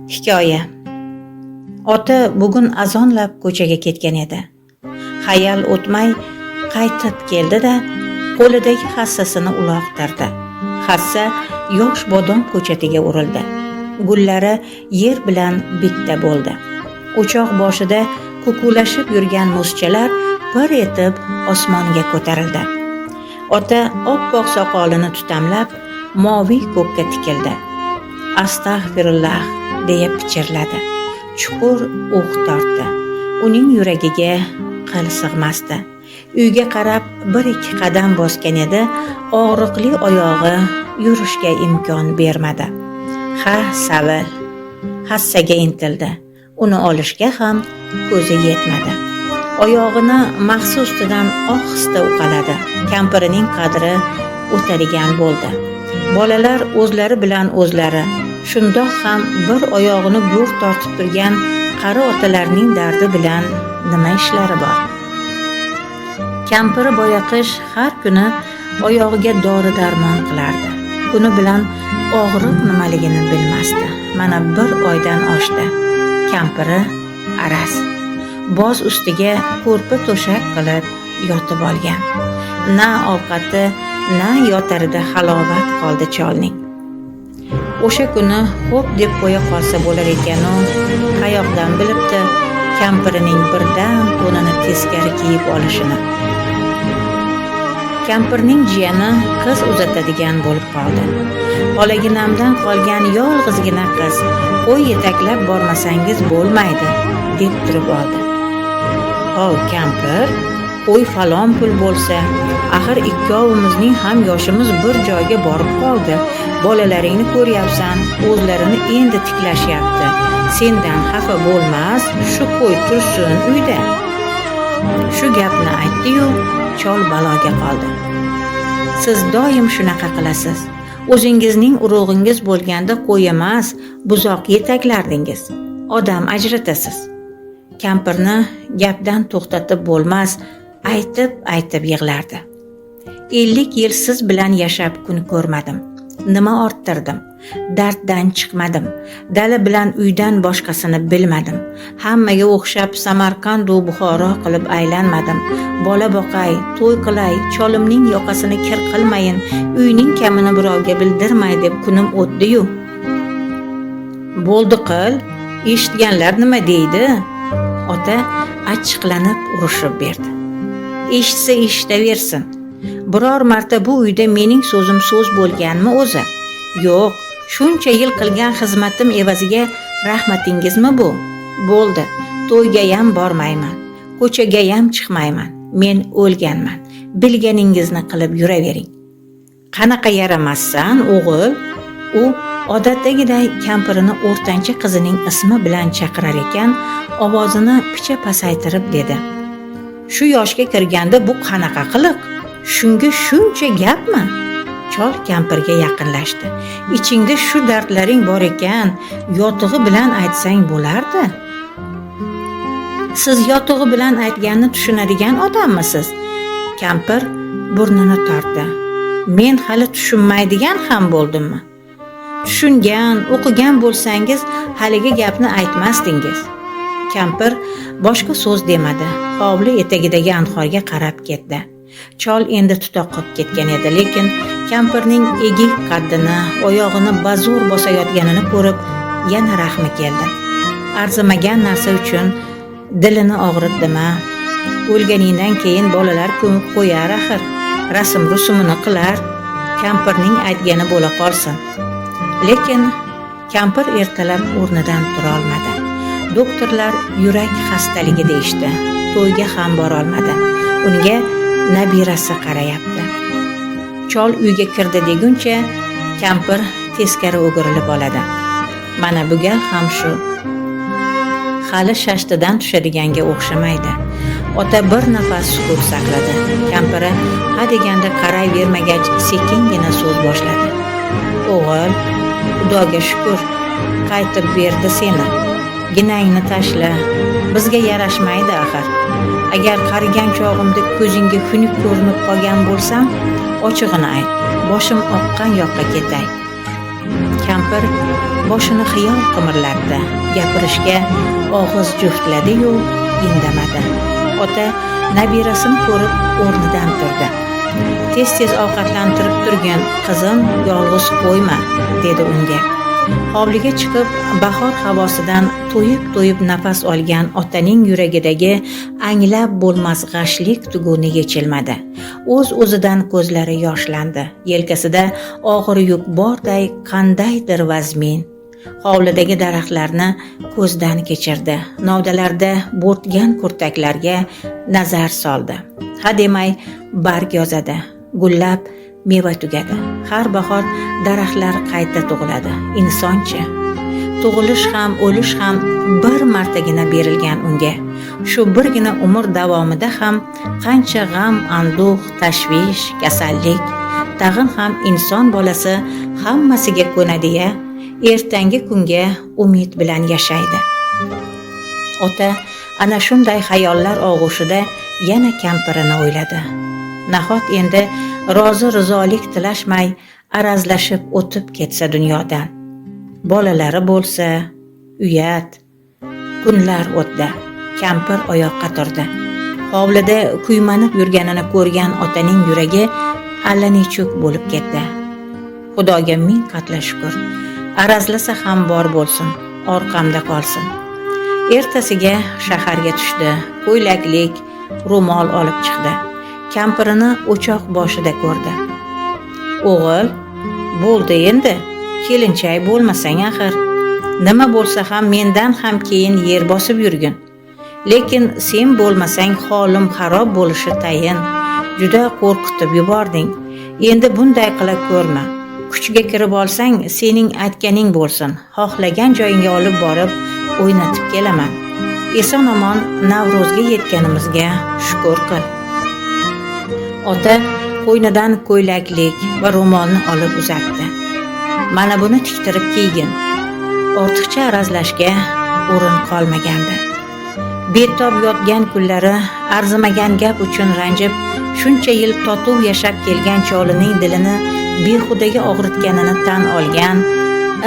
Hikoya. Ota bugun azonlab ko'chaga ketgan edi. Hayal o'tmay qaytib keldi-da, qo'lidagi hassasini uloqtirdi. Hassa yosh bodom ko'chatiga urildi. Gullari yer bilan bitta bo'ldi. O'choq boshida kukulashib yurgan muzchalar pir etib osmonga ko'tarildi. Ota oppoq soqolini tutamlab, moviy ko'kka tikildi. Astag'firullah deya pichirladi. Chuqur uh tortdi. Uning yuragiga qil sig'masdi. Uyga qarab bir ikki qadam bosgan edi, og'riqli oyog'i yurishga imkon bermadi. Ha, savil. Hassaga intildi. Uni olishga ham ko'zi yetmadi. Oyog'ini mahsi ustidan ohista uqaladi. Kampirining qadri o'tadigan bo'ldi. Bolalar o'zlari bilan o'zlari, shundoq ham bir oyog'ini go'r tortib turgan qari otalarning dardi bilan nima ishlari bor? Kampiri boyaqish har kuni oyog'iga dori darmon qilardi. Kuni bilan og'riq nimaligini bilmasdi. Mana bir oydan oshdi. Kampiri araz. Boz ustiga ko'rpa to'shak qilib yotib olgan. Na ovqati, na yotarida halovat qoldi cholning. O'sha kuni xo'p deb qo'ya qolsa bo'lar ekan-u, qayoqdan bilibdi kampirining birdan to'nini teskari kiyib olishini. Kampirning jiyani qiz uzatadigan bo'lib qoldi. Xolaginamdan qolgan yolg'izgina qiz, qo'y yetaklab bormasangiz bo'lmaydi, deb turib oldi. Hov kampir, qo'y falon pul bo'lsa, axir ikkovimizning ham yoshimiz bir joyga borib qoldi. Bolalaringni ko'ryapsan, o'zlarini endi tiklashyapti. Sendan xafa bo'lmas, shu qo'y tursin uyda. Shu gapni aytdi-yu, chol baloga qoldi. Siz doim shunaqa qilasiz. O'zingizning urug'ingiz bo'lganda qo'y emas, buzoq yetaklardingiz. Odam ajratasiz. Kampirni gapdan to'xtatib bo'lmas, aytib-aytib yig'lardi. 50 yil siz bilan yashab kun ko'rmadim. Nima orttirdim? Darddan chiqmadim. Dala bilan uydan boshqasini bilmadim. Hammaga o'xshab Samarqand u Buxoro qilib aylanmadim. Bola boqay, to'y qilay, cholimning yoqasini kir qilmayin, uyning kamini birovga bildirmay deb kunim o'tdi-yu. Bo'ldi qil, eshitganlar nima deydi? Ota achchiqlanib urushib berdi. Eshitsa eshitaversin. Biror marta bu uyda mening so'zim so'z bo'lganmi o'zi? Yo'q, shuncha yil qilgan xizmatim evaziga rahmatingizmi bu? Bo'ldi, to'ygayam bormayman, ko'chagayam chiqmayman. Men o'lganman. Bilganingizni qilib yuravering. Qanaqa yaramassan, o'g'il? U odatdagiday kampirini o'rtancha qizining ismi bilan chaqirar ekan, ovozini picha pasaytirib dedi. Shu yoshga kirganda bu qanaqa qiliq? Shunga shuncha gapmi? Chol kampirga yaqinlashdi. Ichingda shu dardlaring bor ekan, yotig'i bilan aytsang bo'lardi. Siz yotig'i bilan aytganni tushunadigan odammisiz? Kampir burnini tortdi. Men hali tushunmaydigan ham bo'ldimmi? Tushungan, o'qigan bo'lsangiz, haligi gapni aytmasdingiz. Kampir boshqa so'z demadi. Hovli etagidagi anhorga qarab ketdi. Chol endi tutoqib ketgan edi, lekin kampirning egik qaddini, oyog'ini bazo'r bosayotganini ko'rib, yana rahmi keldi. Arzimagan narsa uchun dilini og'ritdimi? O'lganingdan keyin bolalar ko'mib qo'yar axir. Rasm rusumini qilar. Kampirning aytgani bo'la qolsin. Lekin kampir ertalab o'rnidan tura olmadi. Doktorlar yurak xastaligi deyishdi. To'yga ham borolmadi. Unga nabirasi qarayapti. Chol uyga kirdi deguncha kampir teskari o'girilib oladi. Mana bu gal ham shu. Hali shashtidan tushadiganga o'xshamaydi. Ota bir nafas sukut saqladi. Kampiri ha deganda qarayvermagach sekingina so'z boshladi. O'g'il, Xudoga shukur, qaytib berdi seni. Ginangni tashla, bizga yarashmaydi axir. Agar qarigan chog'imda ko'zingga xunuk ko'rinib qolgan bo'lsam, ochig'ini ayt. Boshim oqqan yoqqa ketay. Kampir Kampir boshini xiyol qimirlatdi. Gapirishga og'iz juftladi-yu, indamadi. Ota nabirasini ko'rib o'rnidan turdi. Tez-tez ovqatlantirib turgin, qizim, yolg'iz qo'yma, dedi unga. Hovliga chiqib, bahor havosidan to'yib-to'yib nafas olgan otaning yuragidagi anglab bo'lmas g'ashlik tuguni yechilmadi. O'z-o'zidan ko'zlari yoshlandi. Yelkasida og'ir yuk borday qandaydir vazmin. Hovlidagi daraxtlarni ko'zdan kechirdi. Novdalarda bo'rtgan kurtaklarga nazar soldi. Ha demay barg yozadi, gullab meva tugadi. Har bahor daraxtlar qayta tug'iladi. Insonchi, tug'ilish ham, o'lish ham bir martagina berilgan unga. Shu birgina umr davomida ham qancha g'am, anduh, tashvish, kasallik, tag'in ham inson bolasi hammasiga ko'nadi-ya, ertangi kunga umid bilan yashaydi. Ota ana shunday xayollar og'ushida yana kampirini o'yladi. Nahot endi rozi rizolik tilashmay arazlashib o'tib ketsa dunyodan. Bolalari bo'lsa, uyat. Kunlar o'tdi. Kampir oyoqqa turdi. Hovlida kuymanib yurganini ko'rgan otaning yuragi allanechuk bo'lib ketdi. Xudoga ming qatla shukur. Arazlasa ham bor bo'lsin, orqamda qolsin. Ertasiga shaharga tushdi. Ko'ylaklik, ro'mol olib chiqdi. Kampirini o'choq boshida ko'rdi. O'g'il, bo'ldi endi, kelinchak bo'lmasang axir. Nima bo'lsa ham mendan ham keyin yer bosib yurgin. Lekin sen bo'lmasang holim xarob bo'lishi tayin. Juda qo'rqitib yubording. Endi bunday qila ko'rma. Kuchga kirib olsang, sening aytganing bo'lsin. Xohlagan joyingga olib borib o'ynatib kelaman. Eson-omon Navro'zga yetganimizga shukur qil. Ota qo'ynidan ko'ylaklik va ro'molni olib uzatdi. Mana buni tiktirib kiygin. Ortiqcha arazlashga o'rin qolmagandi. Betob yotgan kunlari arzimagan gap uchun ranjib, shuncha yil totuv yashab kelgan cholining dilini behudaga og'ritganini tan olgan,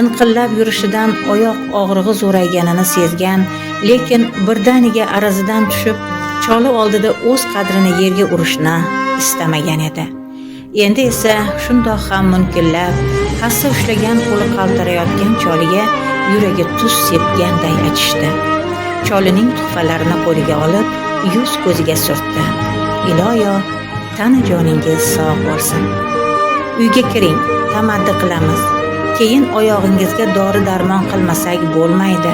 inqillab yurishidan oyoq og'rig'i zo'rayganini sezgan, lekin birdaniga arazidan tushib, choli oldida o'z qadrini yerga urishni istamagan edi. Endi esa shundoq ham munkillab, hassa ushlagan qo'li qaltirayotgan choliga yuragi tuz sepganday achishdi. Cholining tuhfalarini qo'liga olib, yuz ko'ziga surtdi. Iloyo, tana joningiz sog' bo'lsin. Uyga kiring, tamaddi qilamiz. Keyin oyog'ingizga dori darmon qilmasak bo'lmaydi.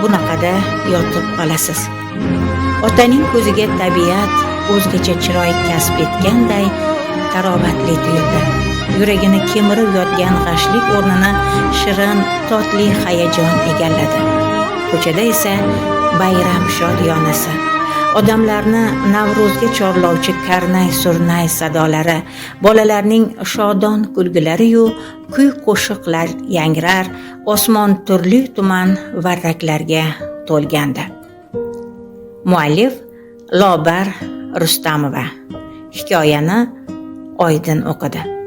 Bunaqada yotib qolasiz. Otaning ko'ziga tabiat o'zgacha chiroy kasb etganday tarovatli tuyuldi. Yuragini kemirib yotgan g'ashlik o'rnini shirin, totli hayajon egalladi. Ko'chada esa bayram shodiyonasi. Odamlarni Navro'zga chorlovchi karnay-surnay sadolari, bolalarning shodon kulgilari-yu kuy-qo'shiqlar yangrar, osmon turli tuman varraklarga to'lgandi. Muallif Lobar Rustamova. Hikoyani Oydin o'qidi.